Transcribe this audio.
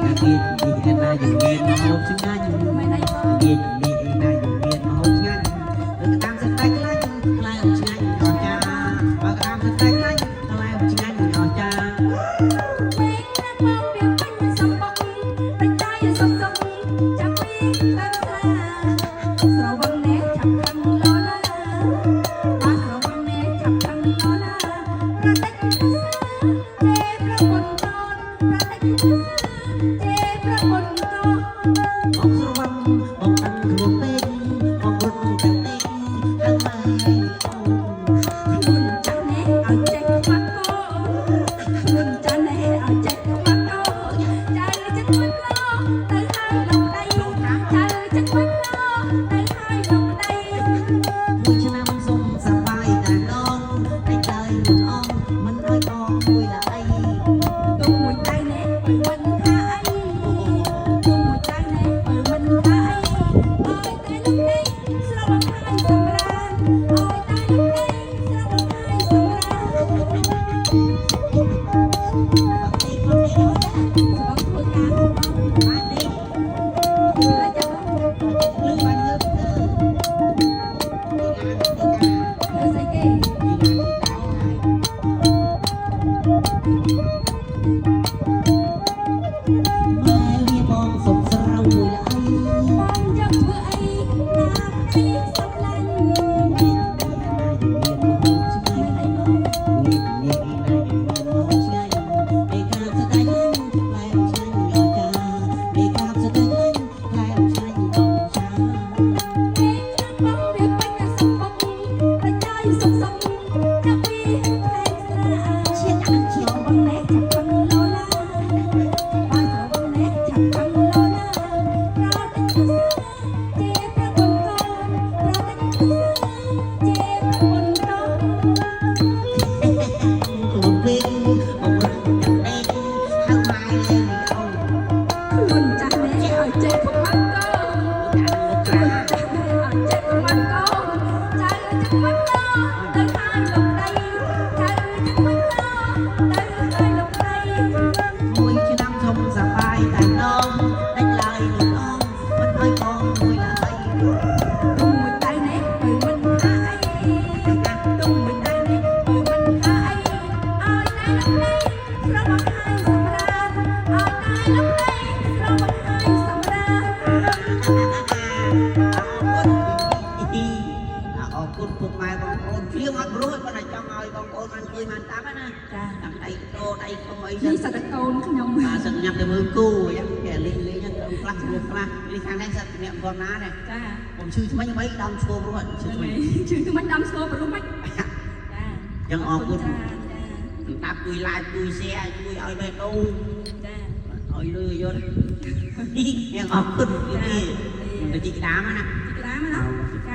ងាយនេះឯណាយើងមានមហូបឆ្ងាញ់ មិនអីបង ងាយនេះឯណាយើងមានមហូបឆ្ងាញ់ឬក្តាមសតែខ្លាញ់ខ្លែមឆ្ងាញ់អស្ចារ្យបើក្តាមសតែខ្លាញ់ខ្លែមឆ្ងាញ់អស្ចារ្យ មេឃណាបងវាពេញសំបុកតែចៃសុកសុកចាប់ពីតាមស្រាស្រវឹងណែឆាប់ខឹងលោឡាបាទស្រវឹងណែឆាប់ខឹងលោឡាប្រតិចប្រសាទេប្រពន្ធកូនប្រតិចប្រសាទេប្រពន្ធកូន បងស្រវឹងបងតាំងខ្លួនពេកបងរត់ទៅពេកហៅម៉ែអូន ខ្លួនចាស់ណែឲ្យចេះខ្មាស់កូនខ្លួនចាស់ណែឲ្យចេះខ្មាស់កូនចៅចិត្តមួយផ្លោទៅហើយលោកប្តីចៅចិត្តមួយផ្លោទៅហើយលោកប្តី មួយឆ្នាំសុំសប្បាយតែដងតែឡើយមិនអងមិនឲ្យបងមួយឡើយ ទុំមួយដៃណែបើមិនថាអីទុំមួយដៃណែបើមិនថាអីឲ្យតែលោកប្តីស្រវឹងហើយសម្រានឲ្យតែលោកប្តីស្រវឹងហើយសម្រាន បាក់ទីខ្លួននេះអូន សម្រាប់ធ្វើការបង បាននេះ ហើយចាំបង លឺបានងើបទៅទីអានទីការ ធ្វើស្អីគេ ទីអានទីការហើយម៉ែវាបងសុំស្រៅមួយឡើយ បងយកធ្វើអីណាប្តីស្រឡាញ់ នេះណាយមានមហូបឆ្ងាញ់ មិនអីបង នេះនេះណាយមានមហូបឆ្ងាញ់ឯកាបស្ដាយឡាញ់ផ្លែឆ្ងាញ់អស្ចារ្យឯកាបស្ដាយឡាញ់ផ្លែឆ្ងាញ់អស្ចារ្យ គេចាំបងវាពេញតែសំបុកតែចៃសុកសុកចាប់ពីខែស្រា ជាតិអាជាតិ ស្រវឹងណែចាប់ខឹងលោឡាបើស្រវឹងណែចាប់ខឹងលោឡាប្រតិចសាជាប្រពន្ធកូនប្រតិចសាជាប្រពន្ធកូន ខ្លួនវិញបងរត់ចាំដេកហៅម៉ែលេងអូន ខ្លួនចាស់ណែឲ្យចេះខ្មាស់កូន ចាក់ក្ ខ្លួន រា ចាស់ណែឲ្យចេះខ្មាស់កូនចៅចិត្តមិនឡទៅហើយលោកប្តីចៅចិត្តមិនឡទៅហើយលោកប្តី មួយឆ្នាំសុំសប្បាយតែដងដេញឡើយលូនអងមិនឲ្យបងមួយឡើយ ទុំមួយដៃណែបើមិនថាអីទុំមួយដៃណែបើមិនថាអីឲ្យតែលោកប្តីស្រវឹងហើយសម្រានឲ្យតែលោកប្តីស្រវឹងហើយសម្រាន អរគុណអរគុណពុកម៉ែបងប្អូនជ្រៀងអត់ព្រោះប៉ុន្តែចង់ឲ្យបងប្អូនបានឃើញបានស្ដាប់ណា ចា តាំងដៃតោដៃខំអី នេះ សិន សត្វតកូនខ្ញុំ បាទសិនញ៉ាំទៅមើលគូអញ្ចឹងគេលេងលេងហ្នឹងខ្លះព្រោះខ្លះនេះខាងនេះសិតអ្នកបងណាដែរ ចា ผมឈឺថ្មិញអ្វីដំឈួរព្រោះឈឺថ្មិញ ជឿគឺមិនដាំស្គរព្រោះមិនចា ចឹងអរគុណ ចា សម្រាប់ជួយ like ជួយ share ជួយឲ្យបេះដូង ចា ឲ្យលឺយល់នេះអរគុណពីទៅជីក្តាមណា ទីក្តាមណាចា